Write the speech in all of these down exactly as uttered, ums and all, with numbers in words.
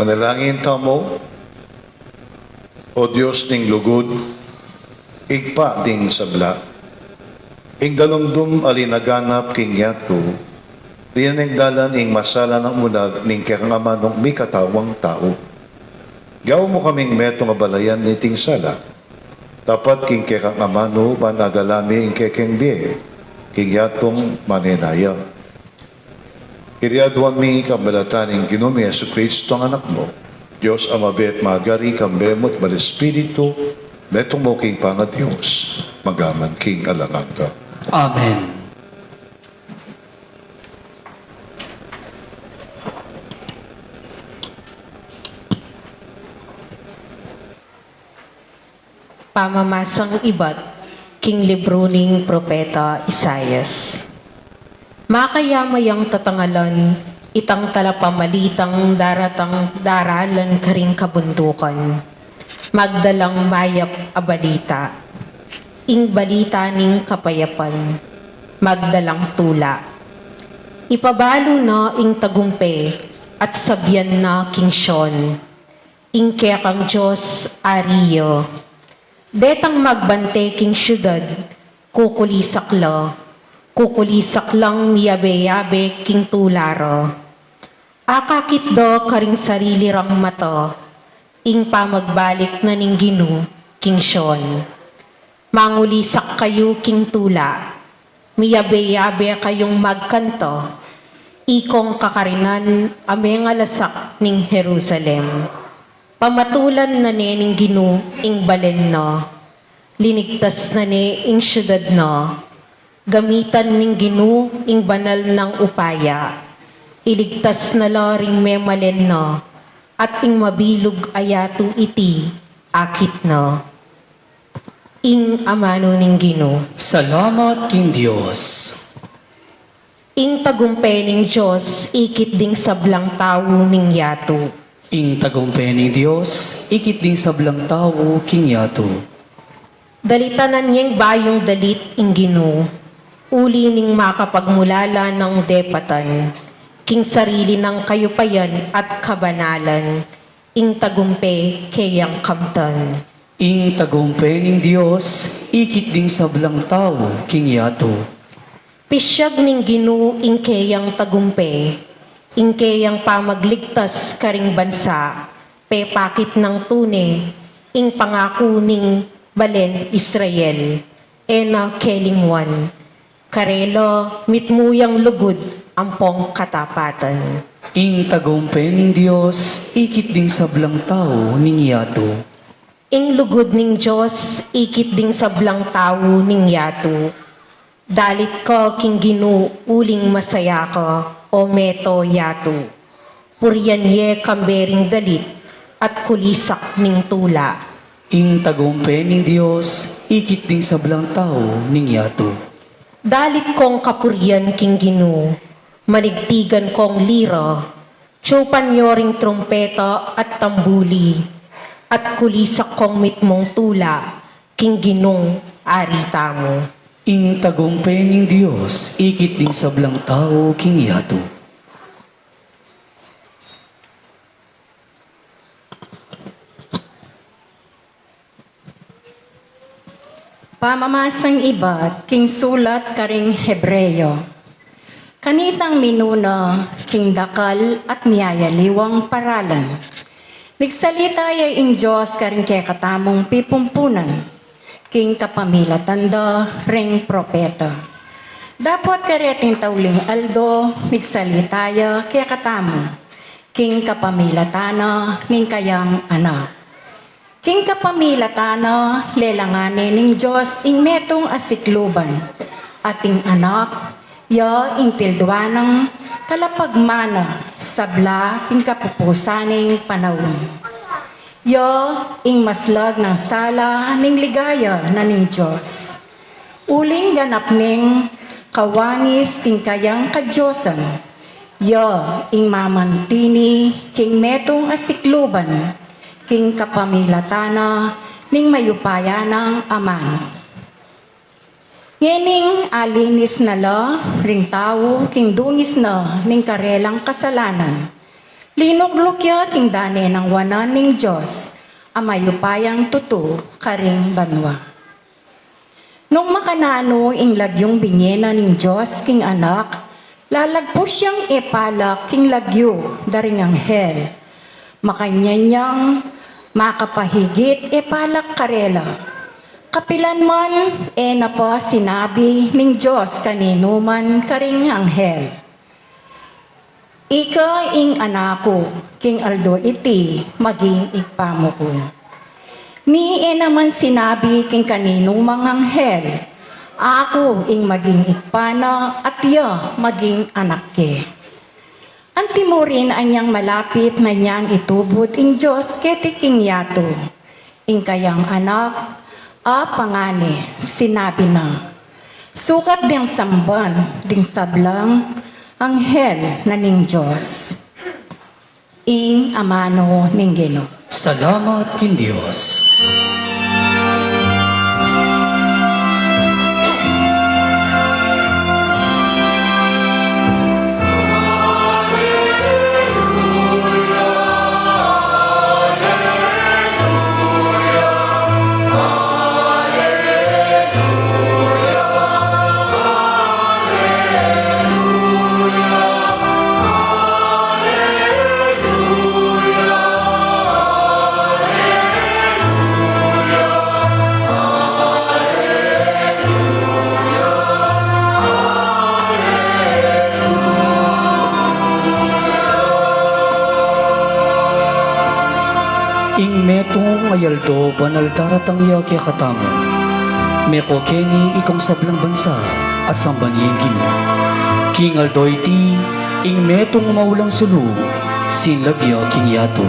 Manalangin tamu. O Dios ning lugud, Ibpa ding sabla, ing dalungdum a linaganap king yatu, linengdalan ing masalan a unag ning kekang amanung mikatawang tau. Gawan mu kaming metung a balayan niting sala, tapat king kekang amanu, ban adala mi ing kekeng bie king yatung manenaya. Iti aduan mi king kapamilatan ning Ginu ming Jesucristo a Anak mu, Dios a mabie at magari, kambe mu at Banal Espiritu, metung mu king pangaDios, magpaman king alang angga. Amen. Pamamasang ibat king libru ning Propeta Isaias. Makayama yang tatangalan, itang talapamalitang daratang daralan karing kabundukan. Magdalang mayap a balita. Ing balita ning kapayapan. Magdalang tula. Ipabalu na ing tagumpe at sabian na king Sion, ing kekang Dios Ari ya. Detang magbante king siudad, kukulisak la, kukulisak lang miyabe-yabe king tula ra. Akakit da karing sarili rang mata ing pamagbalik na ning Ginu king Sion. Mangulisak kayu king tula, miyabe-yabe kayung magkanta, ikong kakarinan a mengalasak ning Jerusalem. Pamatulan na ne ning Ginu ing balen na, linigtas na ne ing siudad na. Gamitan ning Ginu ing banal nang upaya, iligtas na la ring memalen na, at ing mabilug a yatu iti akit na. Ing amanu ning Ginu. Salamat king Dios. Ing tagumpe ning Dios ikit ding sablang tau ning yatu. Ing tagumpe ning Dios ikit ding sablang tau king yatu. Dalitanan yeng bayung dalit ing Ginu, uli ning makapagmulala nang depatan, king sarili nang kayupayan at kabanalan, ing tagumpe keyang kamtan. Ing tagumpe ning Dios ikit ding sablang tau king yatu. Pisyag ning Ginu ing keyang tagumpe, ing keyang pamagligtas karing bansa, pepakit nang tune ing pangaku ning balen Israel, e na kelingwan. Karela mitmu yang lugud ampong katapatan. Ing tagumpe ning Dios ikit ding sablang tau ning yatu. Ing lugud ning Dios ikit ding sablang tau ning yatu. Dalit ka king Ginu uling masaya ka, o meto yatu. Purian ye kambe ring dalit at kulisak ning tula. Ing tagumpe ning Dios ikit ding sablang tau ning yatu. Dalit kong kapurian king Ginu, manigtigan kong lira, tiyupan yo ring trumpeta at tambuli, at kulisak kong mitmung tula king Ginung Ari tamu. Ing tagumpe ning Dios ikit ding sablang tau king yatu. Pamamasang ibat king sulat karing Hebreo. Kanitang minuna king dakal at miyayaliwang paralan, migsalita ya ing Dios karing kekatamung pipumpunan king kapamilatan da ring propeta. Dapot kareting tauling aldo, migsalita ya kekatamu king kapamilatan na ning kayang Anak. King kapamilatan na, lelangan ne ning Dios ing metung a sikluban, at ing Anak ya ing pilduan nang talapagmana sabla king kapupusan ning panaun. Ya ing maslag nang sala ning ligaya na ning Dios. Uling ganap neng kawangis king kayang kadiosan, ya ing mamantini king metung a sikluban, king kapamilatan na ning mayupaya nang amanu. Ngening alinis na la ring tau king dungis na ning karelang kasalanan, linukluk ya king dane nang wanan ning Dios a mayupayang tutu karing banua. Nung makananu ing lagyung binye na ning Dios king Anak, lalagpus yang e palak king lagyu da ring anghel. Makanyan yang makapahigit e palak karela. Kapilan man e na pa sinabi ning Dios kaninuman karing anghel, "Ika ing Anak ku, king aldo iti maging Ibpa mu ku." Ni e naman sinabi king kaninumang anghel, "Aku ing maging Ibpa na at ya maging Anak ke." Antimurin anyang malapit na niyang itubud ing Dios keti king yatu ing kayang Anak a pangane, sinabi na, Sukat deng samban ding sablang anghel na ning Dios. Ing amanu ning Ginu. Salamat king Dios. Ing metung a aldo banal daratang ya kekatamu. Meko keni ikong sablang bansa at samban ye ing Ginu. King aldo iti, ing metung maulang sulu, sinlagya king yatu.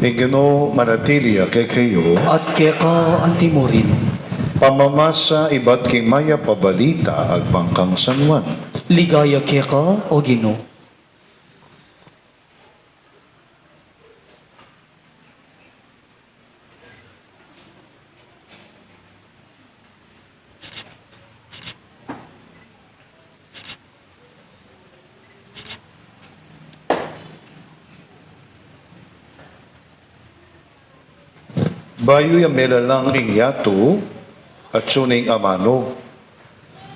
Ing Ginu manatili ya kekayu. At keka antimurin. Pamamasa ibat king mayap a balita agpang kang San Juan. Ligaya keka, O Ginu. Bayu ya melalang ing yatu, atsu ne ing amanu.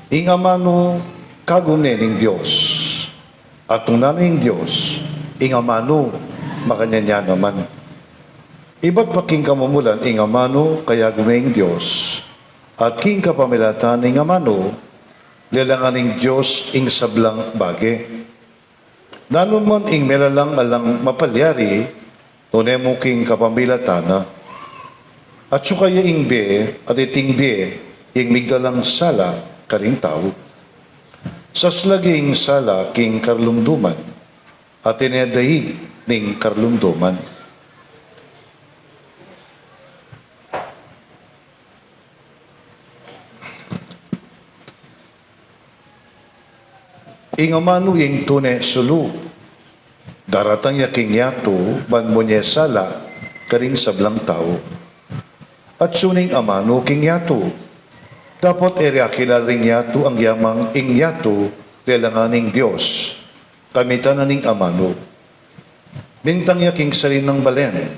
Ing amanu, kagum ne ning Dios. At nung nanu ing Dios, ing amanu, makanyan ya naman. Ibat pa king kamumulan ing amanu, kayagum ne ing Dios. At king kapamilatan ning amanu, lelangan ning Dios ing sablang bage. Nanu man ing melalang alang mapalyari, nune mu king kapamilatan na. Atsu kaya ing bie, at iting bie, ing migdalang sala karing tau. Saslag ing sala king karlumduman, at ine daig ning karlumduman. Ing amanu ing tune sulu. Daratang ya king yatu, ban munye sala karing sablang tau. Atsu ne ing amanu king yatu. Dapot e ra akilala ring yatu anggiyamang ing yatu lelangan ning Dios. Kamitan na ning amanu. Mintang ya king sarili nang balen.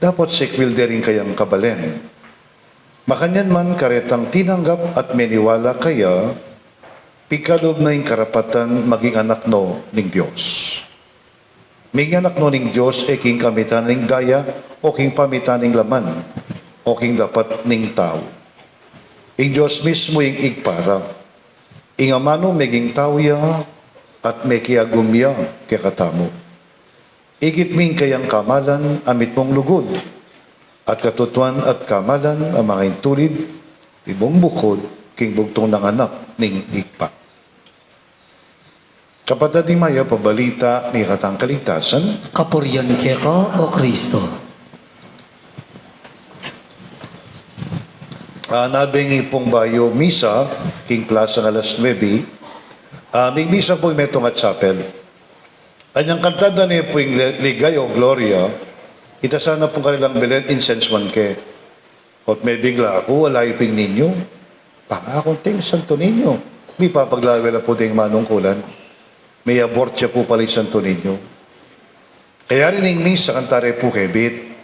Dapot sikwil de ring kayang kabalen. Makanyan man karetang tinanggap at meniwala kaya, pigkalub na ing karapatan maging anak no ning Dios. Miging anak no ning Dios e king kamitan ning daya, o king pamitan ning laman, o king dapat ning tau. Ing Dios mismu ing Ibpa ra. Ing amanu meging tau ya, at mekiagum ya kekatamu. Ikit mi ing kayang kamalan a mitmung lugud, at katutuan at kamalan a mangaintulid, king buung bukud, king bugtung nang anak ning Ibpa. Kapatad, ing mayap a balita ning kekatang kaligtasan. Kapurian keka, O Kristo. Ah, nabengi pung bayu misa, king plaza alas nuebe. Ah, migmisa pu ing metung a chapel. Anyang kantad da ne pu ing le-, Ligaya o Gloria, itasan na pung karelang belen, insensu man ke. Ot mebigla ku, ala yu pung ninyu. Pangakung ting Santo Niño. Mipapaglawe la pu deng manungkulan. Miyabort ya pu pala ing Santo Niño. Kaya rin ing misa, kanta re pu kebit.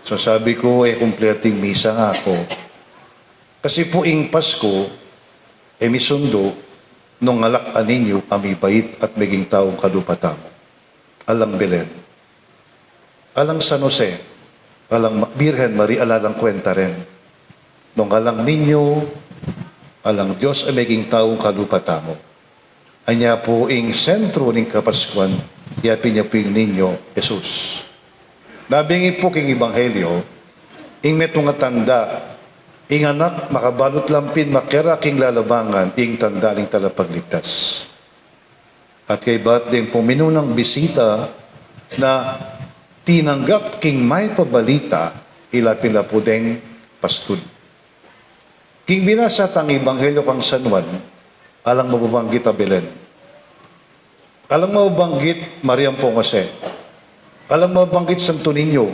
So sabi ku, e kumpletu ing misa ngaku. Kasi pu ing Pasku, e misundu nung alak a Niñu a mibait at meging taung kalupa tamu. Alang Belen, alang San Jose, alang Ma-, Birhen Maria, ala lang kwenta rin. Nung alang Niñu, alang Dios a meging taung kalupa tamu. Anya pu ing sentru ning Kapaskuan, ya pin ya pu ing Niño Jesus. Nabingi pu king Ebanghelyo, ing metung a tanda, ing anak makabalut lang pin makera king lalabangan, ing tanda ning talapagligtas. At kaybat deng pung minunang bisita na tinanggap king mayap a balita, ila pin la pu deng pastul. King binasa tang Ebanghelyo kang San Juan, alang mababanggit a Belen. Alang mababanggit Maria ampong Jose. Alang mababanggit Santo Niño.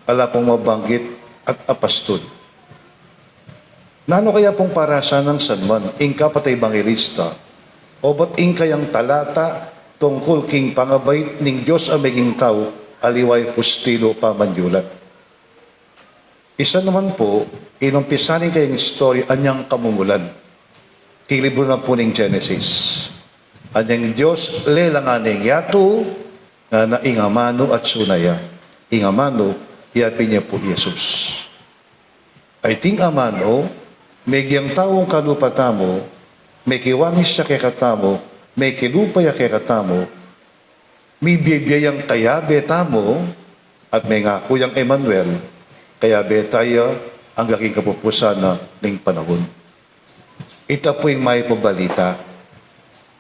Ala pung mababanggit at a pastul. Nanu kaya pung parasa nang San Juan, ing kapatay ebanghelista, obat ing kayang talata tungkul king pangabait ning Dios a meging tau, aliwa ya pu stilu pamanyulat. I San Juan pu, inumpisa ne ing kayang istorya anyang kamumulan. King libru na pu ning Genesis. Anyang Dios lelangan ne ing yatu, ngana ing amanu atsu na ya. Ing amanu, ya pin ya pu i Jesus. Ay, iting amanu, meging taung kalupa tamu, mekiwangis ya kekatamu, mekilupa ya kekatamu, mibie-bie yang kayabe tamu, at mengaku yang Emmanuel, kayabe taya angga king kapupusan na ning panaun. Ita pu ing mayap a balita.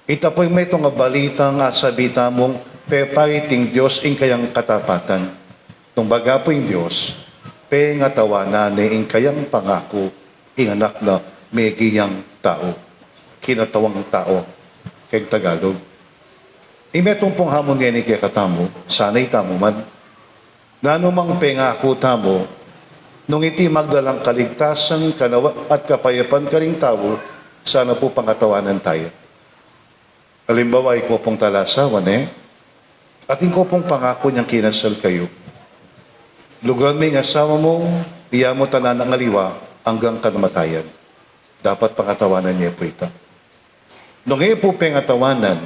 Ita pu ing metung a balitang asabi tamung pepaiting Dios ing kayang katapatan. Nung baga pu ing Dios, pengatawanan ne ing kayang pangaku, ing anak na meging tau. Kinatawang tau. Keng Tagalog. Ing metung pung hamun ngeni kekatamu, sana itamu man. Nanu mang pengaku tamu, nung iti magdalang kaligtasan, kanawan at kapayapan karing tau, sana pu pangatawanan taya. Alimbawa, ikaw pung talasawa ne, atin ko pung pangaku nyang kinasal kayu. Luguran mu ing asawa mu, iya mu tanan ing aliwa anggang kamatayan. Dapat pangatawanan ye pu ita. Nung e pu pengatawanan,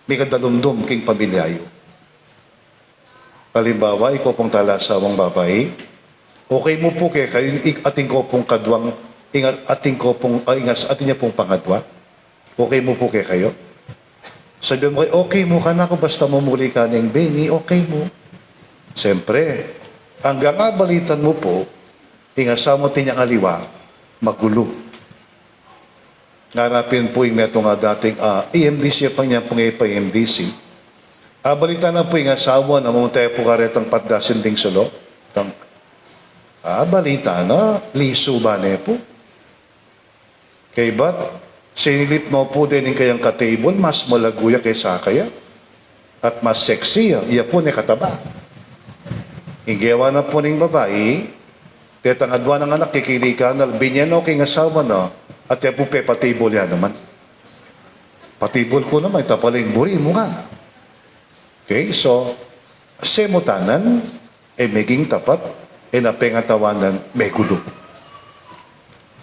mikadalumdum king pamilya yu. Alimbawa, ikaw pung talasawang babai, okay mu pu kekayu ing atin ko pung kadwang, ing atin ko pung, ah, ing as-, atin ya pung pangadwa? Okay mu pu kekayu? Sabian mu kaya, okay mu kanaku basta mumuli ka neng beni, okay mu. Siyempre, anggang abalitan mu pu, ing asawa mu atin yang aliwa, magulu. Ngana pin pu ing metung a dating, ah, E M D C, pang yan pung e pa M D C. Abalitan na pu ing asawa na mamunta ya pu karetang patdasin ding sulu. Kang, abalitan na, lisu ba ne pu? Kaybat, sinilip no pu deni ing kayang ka-table, mas malagu ya kesa kaya. At mas sexy ya, iya pu ne kataba. Ing gewa na pu ning babai, detang adwa nang anak, kikilikan na, binye no king asawa na, at iya pu pepatibul ya naman. Patibul ku naman, ita pala ing buri mu ngana. Okay, so, semutanan, e meging tapat, e na pengatawanan, megulu.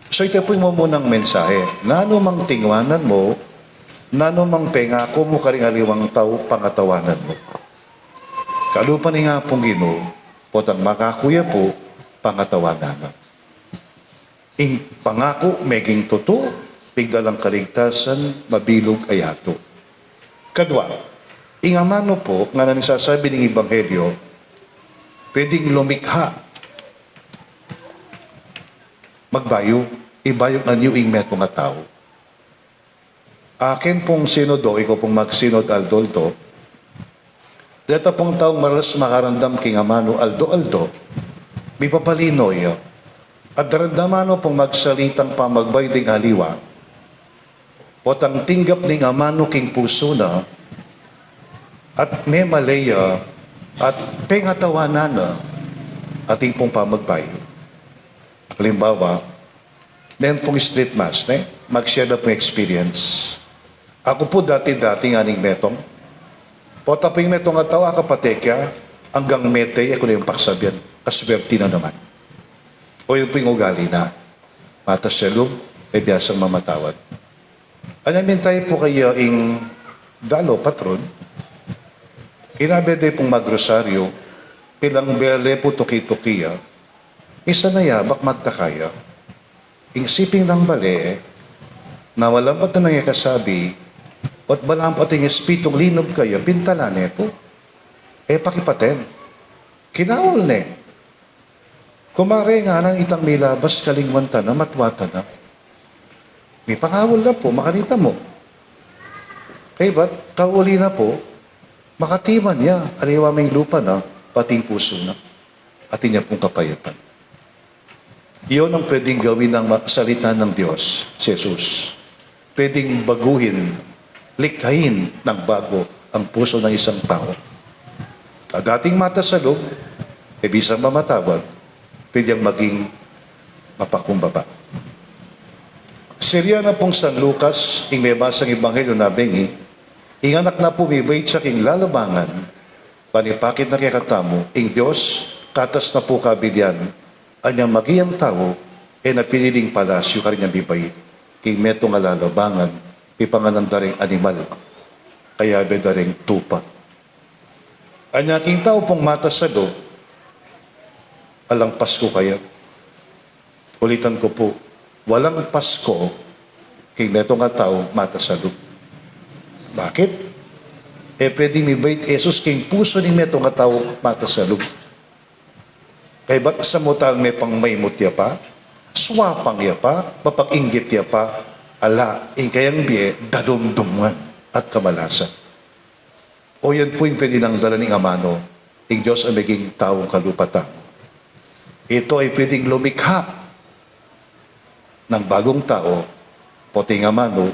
So, ita pu ing mumunang mensahe. Nanu mang tingwanan mu, nanu mang pengaku mu karing aliwang tau, pangatawanan mu. Kalupa ning Apung Ginu, potang mangaku ya pu, pangatawanan na. Ing pangaku meging tutu, pigdalang kaligtasan, mabilug a yatu. Kadwa, ing amanu pu, ngana ning sasabi ning Ebanghelyo, pwedeng lumikha. Magbayu, ibayu anyu ing metung a tau. Akin pung sinodo, ikaw pung magsinod aldo-aldo. Deta pung taung maralas makaramdam king amanu aldo-aldo, mipapalino ya. At daramdaman no pung magsalitang pamagbayu ding aliwa, potang tinggap ning amanu king pusu na, at memale ya, at pengatawanan na, atin pung pamagbayu. Halimbawa, metung pung street mass, ne? Mag-share da pung experience. Aku pu dati-dati ngana ning metung. Pota pu ing metung a tau, akapate ke, anggang mete, e ku ne ing pakasabian. Kaswerti na naman. O yun pu ing ugali na. Matas ya lub, e biasang mamatawad. Anya mintay pu kaya ing dalo, patron, inabe de pung magrosaryo, pilang bele pu tuki-tuki ya, misan na yabak magtakaya. Ing siping nang bale, na walang pati nang ikasabi, ot balang pati ing espitung linub kaya, pintalan ne pu. E pakipaten. Kinaul ne. Kumare ngana itang milabas, kalingwan ta na, matwa ta na. Mipangaul na pu, makanita mu. Kaybat, kauli na pu, makatiman ya, aliwa ming lupa na, pati ing pusu na. Atin ya pung kapayapan. Iyon ang pwedeng gawin ng ma-, salita ng Diyos, si Jesus. Pwedeng baguhin, likhain ng bago ang puso ng isang tao. At dating matas a lub, e bisan mamatawad, pwedeng maging mapakumbaba. Sirya na pung San Lucas, ing mebasang ebanghelyo na bengi, ing anak na pu mibait ya king lalabangan, panipakit na kekatamu, ing Dios, katas na pu kabilian, anyang maging tau, e na piniling palasyu karin yang mibait, king metung a lalabangan, pipanganan da ring animal, kayabe da ring tupa. Anya king tau pung matas a lub, alang Pasko kaya. Ulitan ku pu, walang Pasko king metung a tau matas a lub. Bakit? E pwedeng mibait Jesus king pusu ning metung a tau matas a lub. Kaybat samutan me pang maimut ya pa, swapang ya pa, mapag-inggit ya pa, ala, ing kayang bie, dalumdum ngan at kamalasan. O yan pu ing pwede nang dala ning amanu, ing Dios a meging taung kalupa tamu. Ito ay pwedeng lumikha ng bagong tao, pati ing amanu,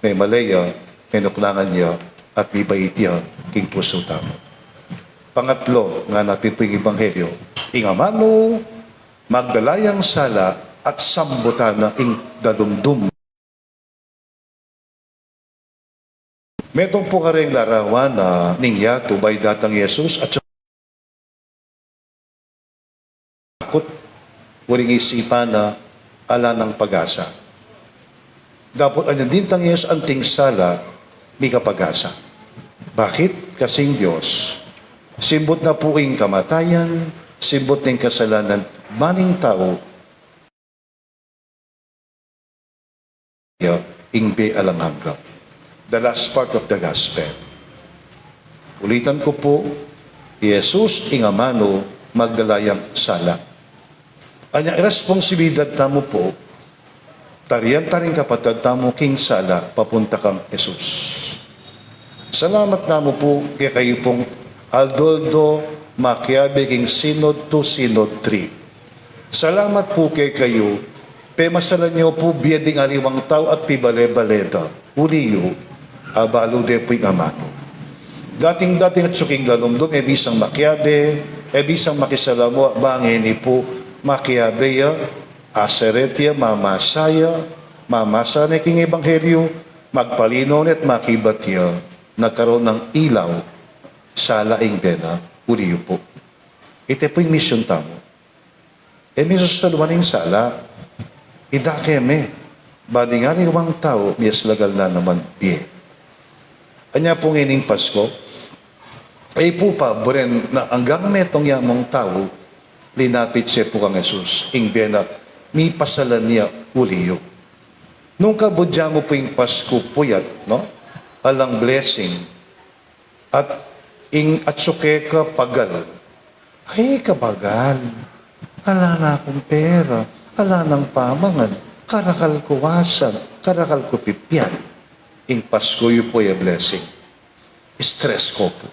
memale ya, menuknangan ya, at mibait ya king pusu tamu. Pangatlo, ngana pin pu ing ebanghelyo, ing amanu, magdala yang sala at sambutan na ing dalumdum. Metung pu kareng larawan na ning yatu, bayu datang Jesus at takut, uling isipan na ala nang pag-asa. Dapot anya dintang Jesus anting sala, mikapag-asa. Bakit? Kasi ing Dios, simbut na pu ing kamatayan, simbut na ing kasalanan, ban ing tau, ya, ing bie alang angga. The last part of the gospel. Ulitan ku pu, i Jesus ing amanu magdala yang sala. Anya responsibilidad tamu pu, tarian ta ring kapatad tamu king sala papunta kang Jesus. Salamat namu pu kekayu pung aldo-aldo makiabe king Synod two, Synod three. Salamat pu kekayu, pemasalan yu pu bie ding aliwang tau at pibale-bale da. Uli yu, abalu de pu ing amanu. Dating-dating atsu king dalumdum, e bisang makiabe, e bisang makisalamu, bang e ne pu makiabe ya, aseret ya, mamasa ya, mamasa ne king ebanghelyu, magpalinaw ne at makibat ya, nagkaroon ng ilaw, sala ing bie na, uli yu pu. Iti pu ing misyun tamu. E mi susunuran ing sala, idake me, ban ding aliwang tau, miyaslagal na naman bie. Anya pu ngening Pasko, e pu paburen na anggang metung ya mung tau, linapit ye pu kang Jesus, ing bie na mipasalan ya uli yu. Nung kabudya mu pu ing Pasko puyat, no? Alang blessing, at ing atsu keka pagal. Ay, kabagal. Ala na kung pera, ala nang pamangan, karakal ku wasan, karakal ku pipian. Ing Pasko yu pu e blessing. Stress ku pu.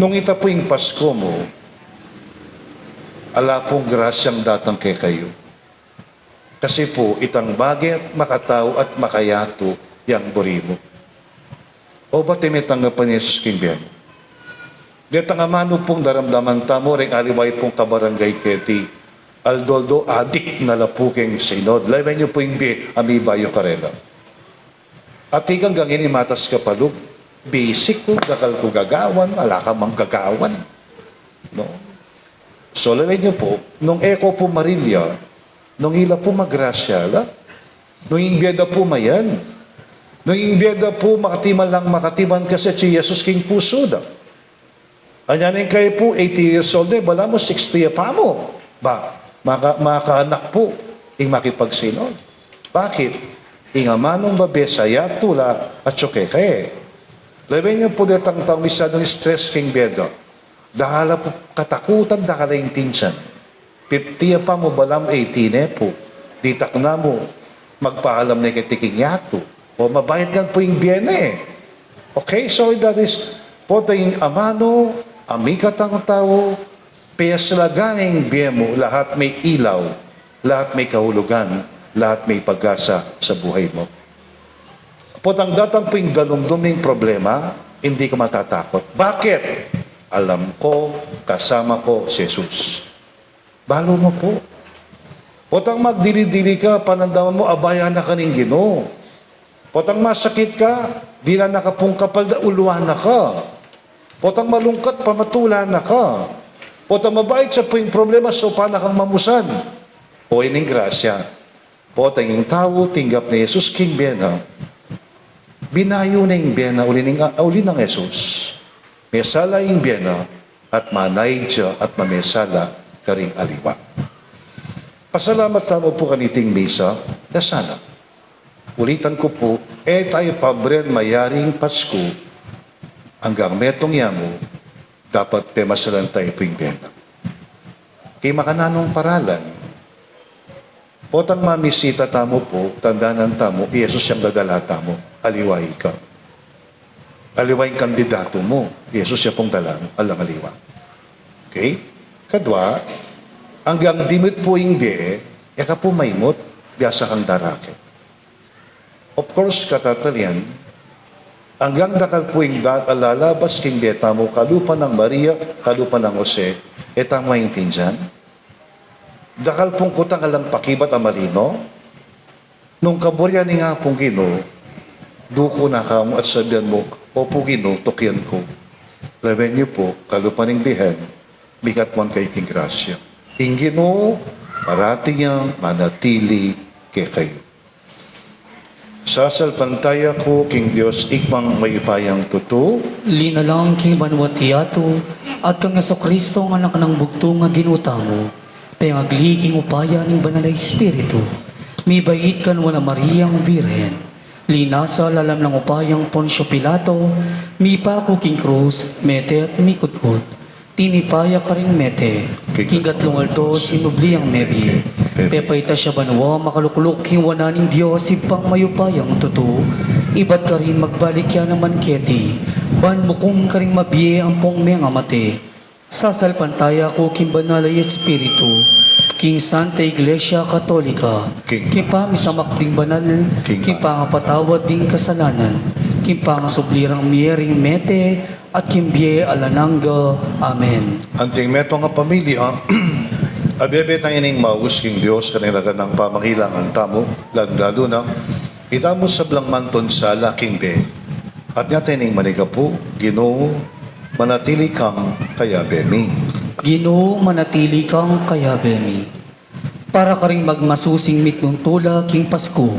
Nung ita pu ing Pasko mu, ala pung grasyang datang kekayu. Kasi pu, itang bage at makatau at makayatu yang buri mu. O ba ti metanggap nang Jesus king bie mu? Detang amanu pung daramdaman tamu, reng aliwa yu pung kabarangay keti, aldo-aldo adik na la pu king Synod. Lawen yu pu ing bie a mibayu karela. At ikang ganyan i matas ka pa lub, basic ku, dakal ku gagawan, ala ka mang gagawan. No? So, lawen yu pu, nung e ko pu marilya, nung ila pu magrasya la, nung ing bie da pu mayan, nung ing bie da pu makatiman lang makatiman kasi atyu i Jesus king pusu da. Anya ning kayu pu, eighty years old ne, balamu sixty ya pa mu. Ba, maka-, makaanak pu ing makipagsinod. Bakit? Ing amanung babie sa yatu la atyu keka e. Lawen yu pu detang taung masyadung stress king bie da. Dakal la pu katakutan, dakal la intindian. Fifty ya pa mu, balamu eighty ne pu. Ditak na mu magpaalam ne keti king yatu. O mabayat ngan pu ing bie ne. Okay, so that is, potang ing amanu a mikatang tau, peslagan ing bie mu, lahat me ilaw, lahat me kahulugan, lahat me pag-asa sa buhay mu. Potang datang pu ing dalumdum ning problema, hindi ka matatakot. Bakit? Alam ko, kasama ko si Jesus. Balu mu pu. Potang magdili-dili ka, panandaman mu, abaya na ka ning Ginu. Potang masakit ka, dinan na ka pung kapal da, uluan na ka. Potang malungkat, pamatula na ka. Potang mabait sa pu ing problema, saupan na kang mamusan. O ining grasya. Potang ing tau tinggap ne Jesus king bie na, binayu ne ing bie na uli ning, uli nang Jesus. Mesala ing bie na at manayad ya at mamesala karing aliwa. Pasalamat tamu pu kaniting misa, ya sana. Ulitan ku pu, e tayu pabren mayaring Pasku anggang metung ya mu, dapat pemasalan tayu pu ing bie na. King makananung paralan, potang mamisita tamu pu, tandanan tamu, i Jesus yang dadala tamu, aliwa ika. Aliwa ing kandidatu mu, i Jesus ya pung dala mu, alang aliwa. Okay? Kadua, anggang dimut pu ing bie, e ka pu maimut, biasa kang darake. Of course, katatalian, anggang dakal pu ing da-, lalabas king bie tamu, kalupa nang Maria, kalupa nang Jose, e tamu aintindian. Dakal pung kutang alang pakibat a malino, nung kaburian ing Apung Ginu, duku na ka mu at sabian mu, "Opu Ginu, tukian ku." Lawen yu pu, kalupa ning Birhen, mikatmuan kayu king grasya. Ing Ginu, parati yang manatili kekayu. Sasalpantaya ku king Dios, Ibpang mayupayang tutu. Linalang king banua at yatu, at kang Jesucristo, a Anak nang bugtung a Ginu tamu, pengagli king upaya ning Banal a Espiritu, mibait kanua nang Mariang Birhen, linasa lalam nang upayang Poncio Pilato, mipaku king krus, mete at mikutkut. Tinipa ya karing mete, king katlung aldo sinubli yang mebie. Pepaitas ya banua, makalukluk king wanan ning Dios Ibpang mayupayang tutu. Ibat karin magbalik ya naman keti, ban mukum karing mabie ampong mengamate. Sasalpantaya ku king Banal a Espiritu, king Santa Iglesia Katolika, king pamisamak ding banal, king pangapatawad ding kasalanan, king pangasubli rang mie ring mete, at king bie alang angga. Amen. Anting metung a pamilya, abebe tang ining maus king Dios, karing laganang pamangailangan tamu, lalung-lalu na, itamu sablang mantun sala king bie. At nya taining manigapu, Ginu, manatili kang kayabe mi. Ginu, manatili kang kayabe mi. Para karing magmasusing mitmung tula king Pasku,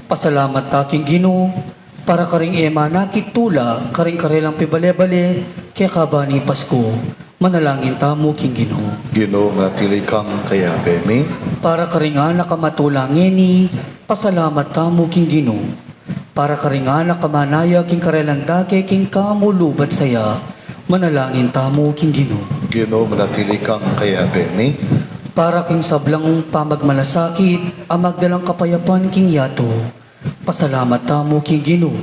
pasalamat ta king Ginu. Para karing e manakit tula karing karelang pibale-bale kekaba ning Pasku, manalangin tamu king Ginu. Ginu, manatili kang kayabe mi. Para karing anak a matula ngeni, pasalamat tamu king Ginu. Para karing anak a manaya king karelang dake king kamulubat saya, manalangin tamu king Ginu. Ginu, manatili kang kayabe mi. Para king sablang pamagmalasakit a magdalang kapayapan king yatu, pasalamat tamu king Ginu.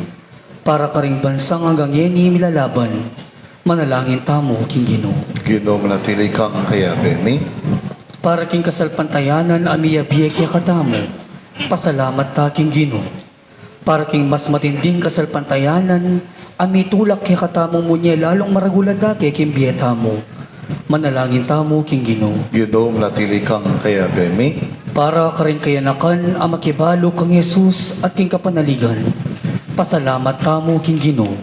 Para karing bansang anggang ngeni milalaban, manalangin tamu king Ginu. Ginu, manatili kang kayabe mi. Para king kasalpantayanan a miyabie kekatamu, pasalamat ta king Ginu. Para king mas matinding kasalpantayanan a mitulak kekatamu, munye lalung maragul a dake king bie tamu, manalangin tamu king Ginu. Ginu, manatili kang kayabe mi. Para karing kayanakan a makibalu kang Jesus at king kapanaligan, pasalamat tamu king Ginu.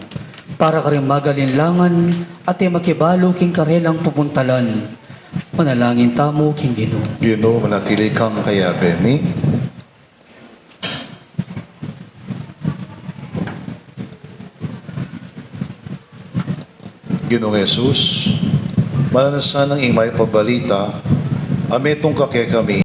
Para karing magalinlangan at e makibalu king karelang pupuntalan. Manalangin tamu king Ginu. Ginu, manatili kang kayabe mi. Ginung Jesus, mananu sanang ing mayap a balita a metung ka kekami.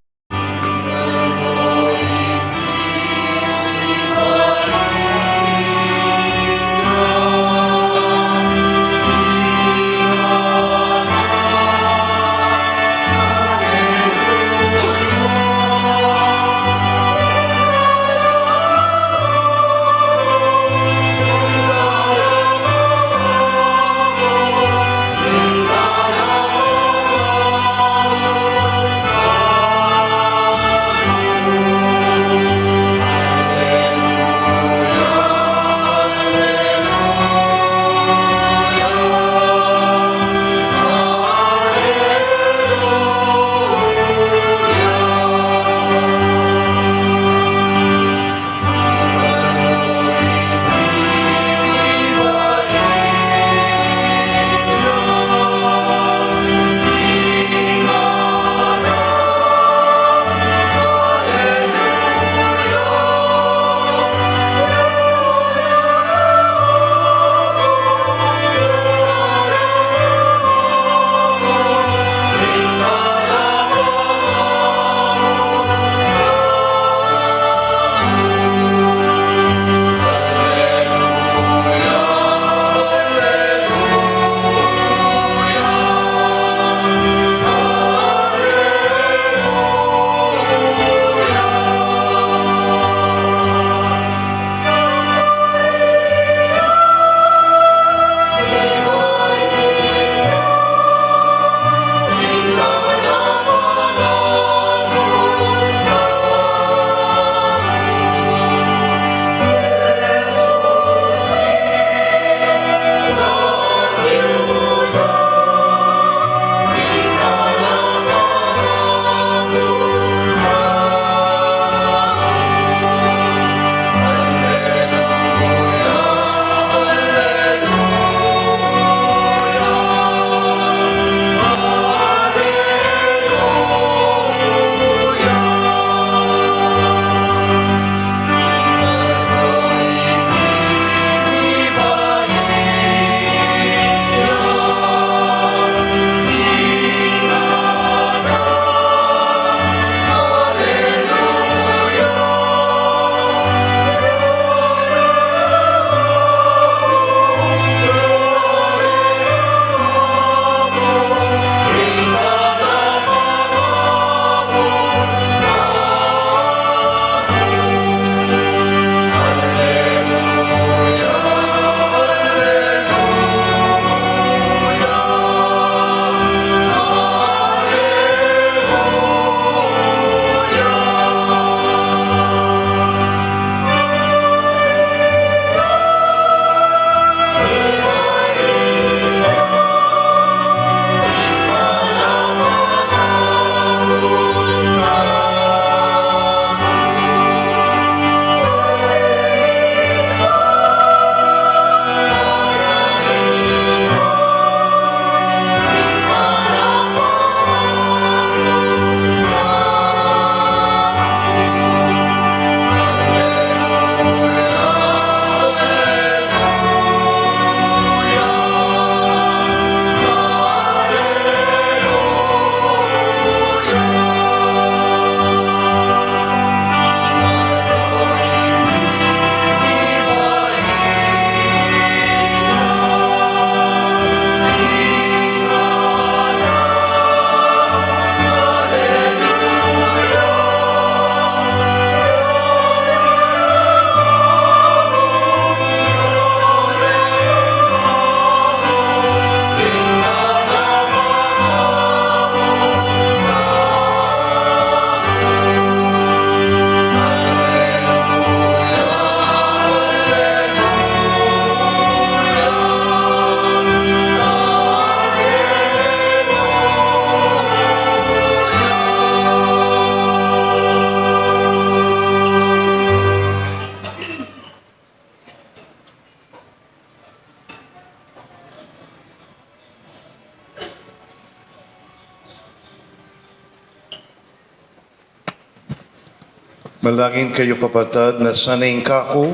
Manalangin kayu, kapatad, na sana ing kaku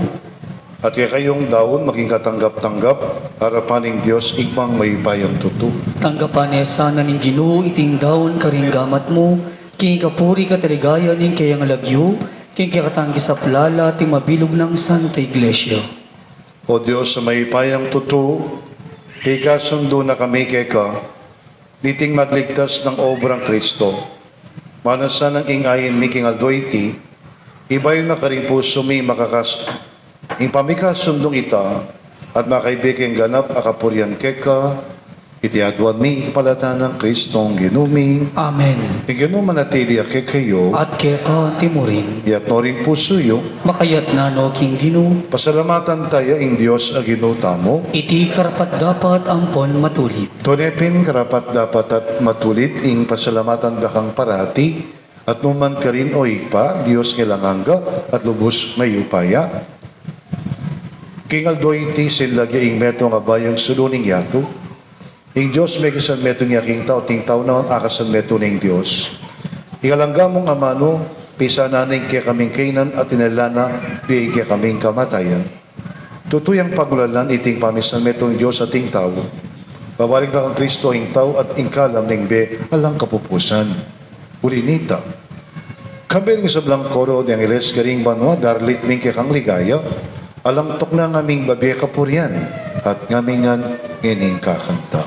at kekayung daun maging katanggap-tanggap arapan ning Dios Ibpang mayupayang tutu. Tanggapan ne sana ning Ginu iting daun karing gamat mu, king kapurian at kaligayan ning kayang lagyu, king kekatang kisaplala at ning mabilug nang Santa Iglesia. O Dios a mayupayang tutu, pikasundu na kami keka niting magligtas nang obrang Kristo. Mana sanang ing ain mi king aldo iti, ibayu na karing pusu mi makakas-, ing pamikasundung ita, at makaibe king ganap a kapurian keka, iti aduan mi king kapaldanan nang Kristong Ginu mi. Amen. Ing Ginu manatili ya kekayu. At keka antimurin. Iyatas no ring pusu yu. Makayatas no king Ginu. Pasalamatan taya ing Dios a Ginu tamu. Iti karapat-dapat ampon matulid. Tune pin karapat-dapat at matulid ing pasalamatan da kang parati, at nukarin man, O Ibpa, Dios king alang angga at lubus mayupaya. King aldo iti sinlag ya ing metung a bayu king sulu ning yatu. Ing Dios mekisanmetung ya king tau, at ing tau naman akasanmetung ning Dios. Ing alang angga mung amanu, pisanan ne ing kekaming kainan at inalana bie ing kekaming kamatayan. Tutu yang pagulalan iting pamisanmetung ning Dios at ing tau. Babalik na kang Kristo ing tau at ing kalam ning bie alang kapupusan. Uli nita, kambe ring sablang koro ning angheles karing banua, daralit mi ing kekang ligaya, alang tuknang ngaming babie kapurian, at ngaming ngan ngening kakanta.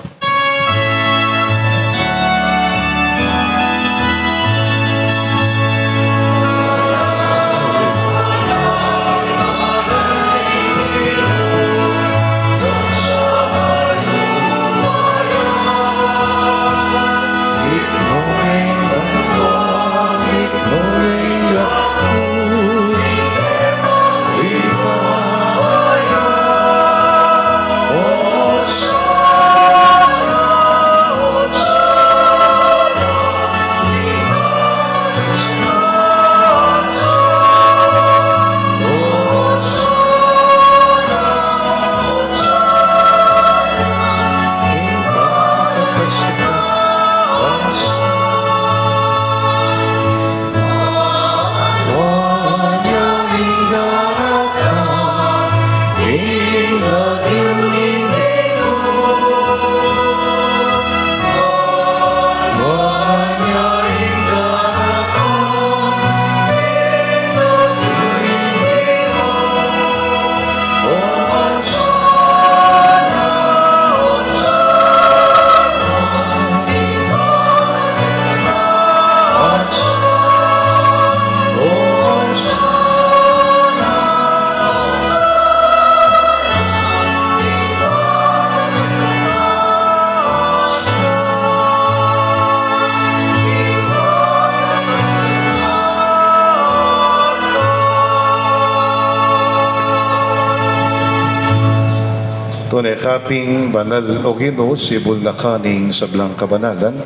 Tune ka pin banal, O Ginu, sibul na ka ning sablang kabanalan.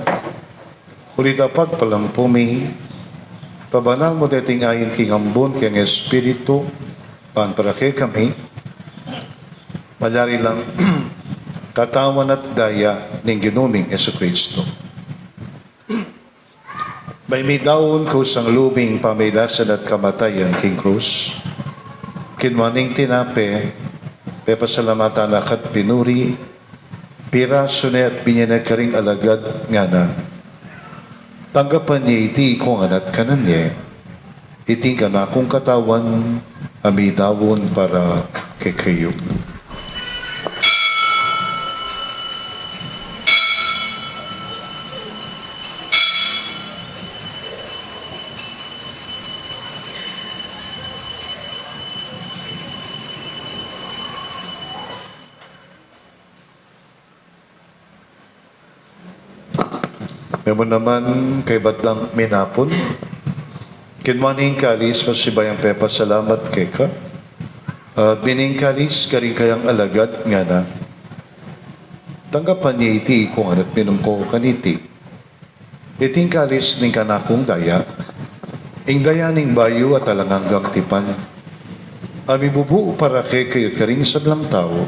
Uli na pagpalampu mi, pabanal mu deting ain king ambun keng Espiritu, ban para kekami malyari lang katawan at daya ning Ginu ming Jesucristo. Bayu midaun kusang lub ing pamagkasakit at kamatayan king krus, kinua ne ing tinape, pepasalamatan na ka at pinuri, pirasu ne at binie na karing alagad, ngana: Tanggapan ye iti ikong ngan at kanan ye, iti ing kanakung katawan a midaun para kekayu. Memun naman kaybat dang minapun, kinua ne ing kalis pasibayu yang pepasalamat keka, at binie ing kalis karing kayang alagad, ngana: Tanggapan ye iti ikong ngan at minum kayu kaniti, iti ing kalis ning kanakung daya, ing daya ning bayu at alang anggang tipan, a mibubu para kekayu at karing sablang tau,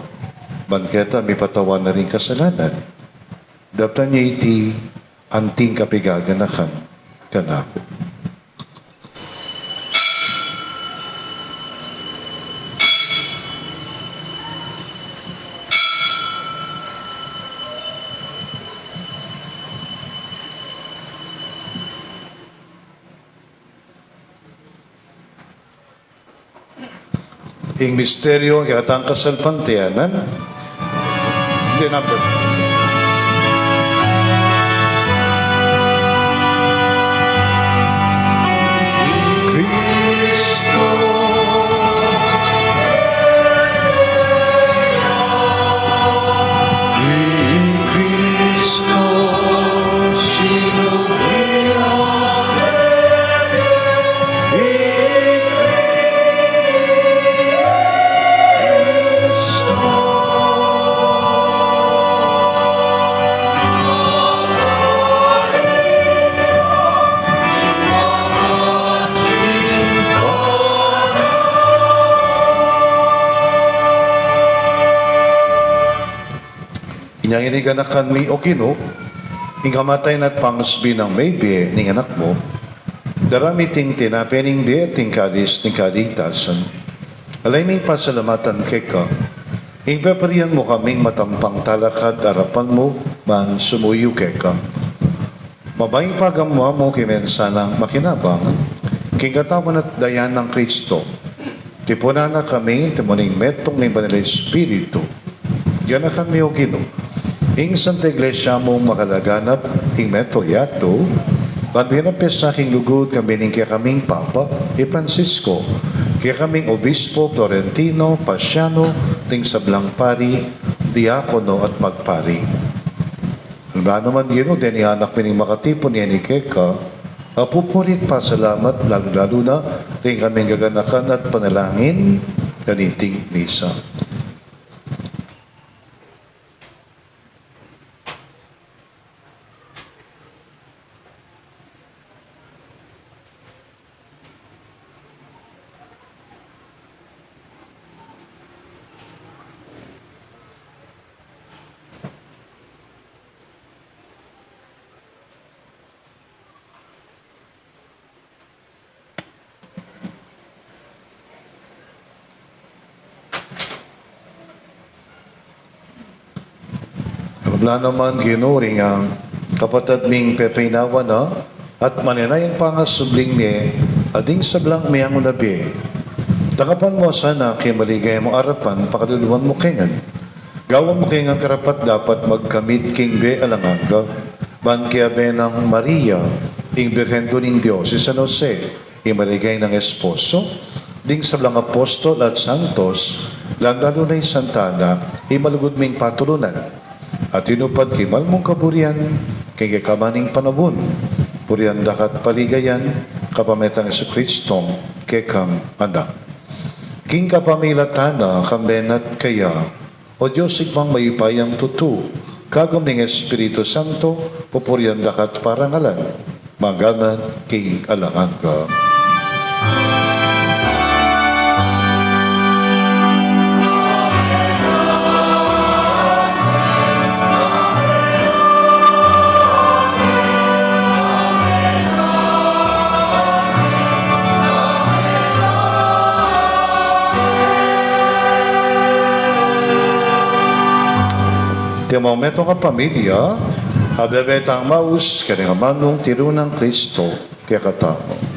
ban keta mipatawad na ring kasalanan. Daptan ye iti anting kapaganakan kanaku. Ing misteryu ning kekatang kasalpantayanan. Hindi, number. Cristo. Inya ngeni, ganakan mi, O Ginu, ing kamatayan at pangasubli nang mebie ning Anak mu, darame mi iting tinape ning bie at iting kalis ning kaligtasan. Ala ming pasalamatan keka, ing peparian mu kaming matampang talakad king arapan mu ban sumuyu keka. Mabayung pagamuan mu king mensanang makinabang king katawan at daya nang Cristo. Tipunan na kami anti muning metung ning Banal a Espiritu. Ganakan mi, O Ginu, ing Santa Iglesia mung makalaganap ing mabilug a yatu, ban bie na pesa king lugud kami ning kekaming Papa, i Francisco, kekaming Obispo Florentino, Pasiano, ding sablang pari, diakono at magpari. Alam na naman, Ginu, deni anak mi ning makatipun ngeni keka, a pupuri't pasalamat, lalu-lalu na ding kaming gaganakan at panalangin kaniting misa. Alam na naman, Ginu, ring kapatad ming pepaynawan na at manenayang pangasubling mie, at ding sablang meangu na bie. Tanggapan mu sana king maligaya mung arapan, pakaluluan mu kami ngan. Gawan mu kami ngan karapat-dapat magkamit king bie alang angga, ban king kiabe nang Maria, ing Birhen Indu ning Dios, i San Jose, ing maligaya nang esposo, ding sablang apostol at santos, lalu-lalu na i Santa Ana, ing malugud ming patulunan, a tinupad king mal mung kaburian king kekaman ning panaun. Purian da ka at paligayan kapamilatan nang Jesucristo, kekang Anak. King kapamilatan na, kambe na at keya, O Dios, Ibpang mayupayang tutu, kagum ning Espiritu Santo, pupurian da ka at parangalan, mangga man king alang angga. Iti mung metung a pamilya, a bebe tang maus, keni ngan manung tiru nang Kristo kekatamu.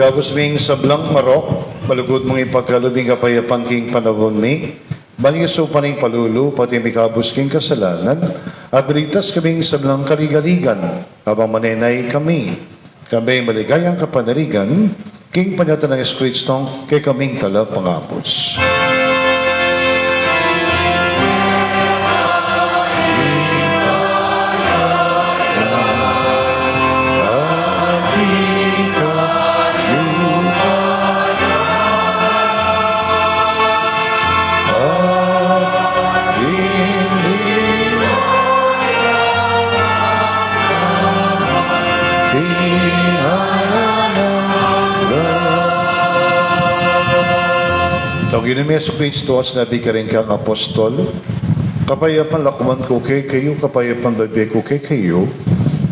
Kabus ming sablang marok, malugud mung ipagkalub ing kapayapan king panaun mi, ban king saupan ning palulu, pati mi kabus king kasalanan, at miligtas kaming sablang kaligaligan, habang manenaya kami, kambe maligayang kapanaligan, king panyatang nang Jesucristo, kekaming Talapangabus. Tau Ginu mi Jesucristo, sinabi karing kang apostol, kapayapan lakuan ku kekayu, kapayapan bibie ku kekayu,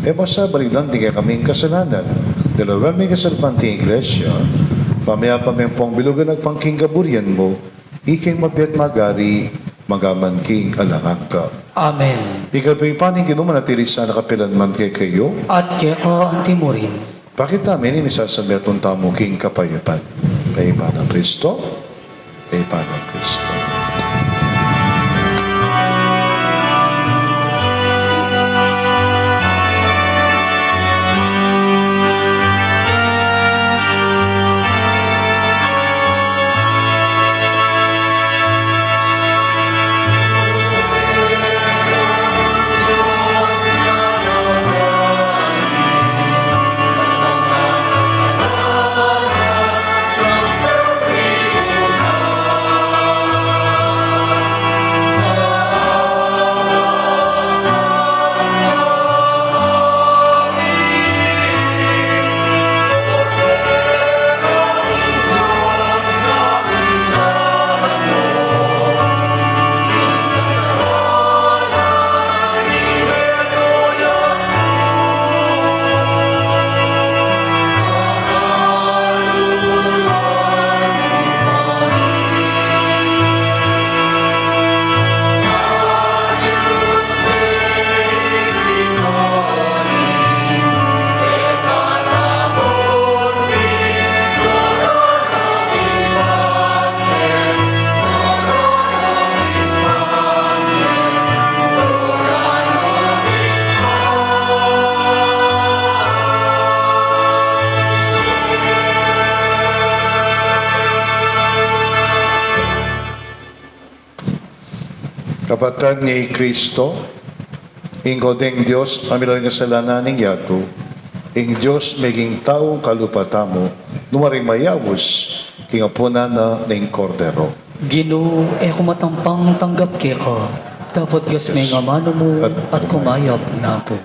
e mu sa balikdan ding kekaming kasalanan, dalawen me ing kasalpanting Iglesia, pamiyapan me pung bilugan agpang king kaburian mu, ikeng mabie at magari, mangga man king alang angga. Amen. Ing kapayapan ning Ginu manatili sana kapilan man kekayu. At keka anti murin. Pakit tamu ing misasabi at punta mu king kapayapan. Kapayapan nang Kristo. Kapayapan nang Kristo. Kapatad, ngeni i Kristo, ing Kodeng Dios, a milawan king kasalanan ning yatu, ing Dios meging tau kalupa tamu, nuari mayaus king apunan na ning Kordero. Ginu, e ku matampang tanggap keka, dapot gas me ing amanu mu at kumayap na ku.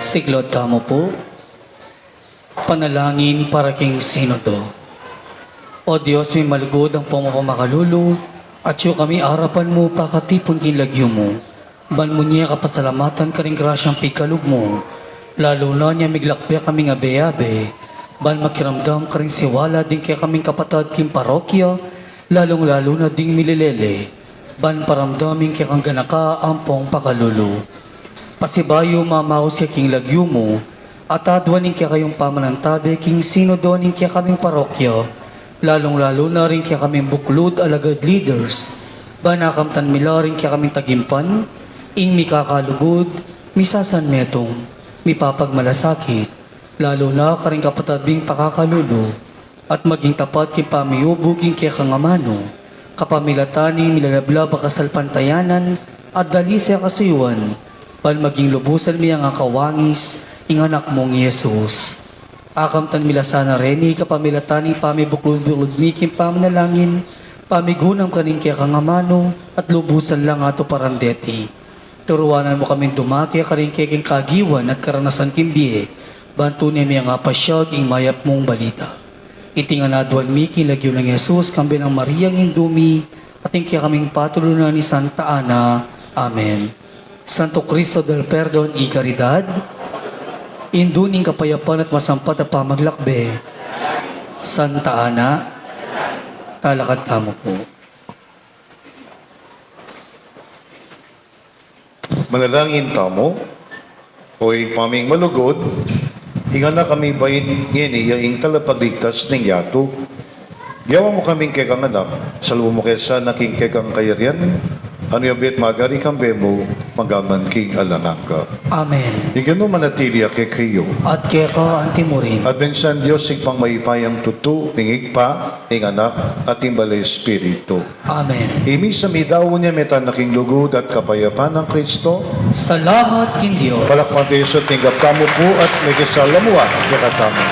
Siklaud tamu pu. Panalangin para king Sinodo. O Dios, mi malugud ampong mapamakalulu, atyu kami arapan mu pakatipun king lagyu mu, ban mu ne kapasalamatan karing grasyang pigkalub mu, lalu na nia miglakbe kaming abe-abe, ban makiramdam karing siwala ding kekaming kapatad king parokya, lalung-lalu na ding mililele, ban paramdam ing kekang ganaka ampong pakalulu. Pasibayu mamaus ya king lagyu mu, at aduan ing kekayung pamanantabe king Sinodo ning kekaming parokya, lalung-lalu na ring kekaming buklud alagad leaders, ban akamtan mi la ring kekaming tagimpan, ing mikakalugud, misasanmetung, mipapagmalasakit, lalu na karing kapatad ming pakakalulu, at maging tapat king pamiubu king kekang amanu, kapamilatan ning milalablab a kasalpantayanan at dalise a kasuyuan, ban maging lubusan mi ing akawangis ing Anak mung Jesus. Akamtan mi la sana reni kapamilatan ning pamibuklud-buklud mi king pamanalangin, pamigunam karing kekang amanu, at lubusan lang atuparan deti. Turuanan mu kaming dumake karing keking kagiwan at karanasan king bie, ban tune mi apasyag ing mayap mung balita. Iti ngan aduan mi king lagyu nang Jesus, kambe nang Maria ing Indu mi, at ing kekaming patulunan i Santa Ana. Amen. Santo Cristo del Perdon y Caridad, Indu ning kapayapan at masampat a pamaglakbe, Santa Ana, talakad tamu pu. Manalangin tamu. O Ibpa ming malugud, ing Anak a mibait ngeni ya ing Talapagligtas ning yatu. Gawan mu kaming kekang anak, salwan mu ke sana king kekang kayarian, antimo ya bang magari kambe mu, mangga man king alang angga. Amen. Ing Ginu manatili ya kekayu. At keka antimurin. At bensan Dios, Ibpang mayupayang tutu, ing Ibpa, ing Anak, at ing Banal a Espiritu. Amen. Ing misa midaun ya, mete na king lugud at kapayapan nang Kristo. Salamat king Dios. Palakpakan tamu ing tinggap tamu pu at makisalamuha kekatamu.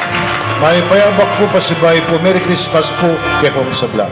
Mayap a abak pu, pasibayu pu, Merry Christmas pu kekong sabla.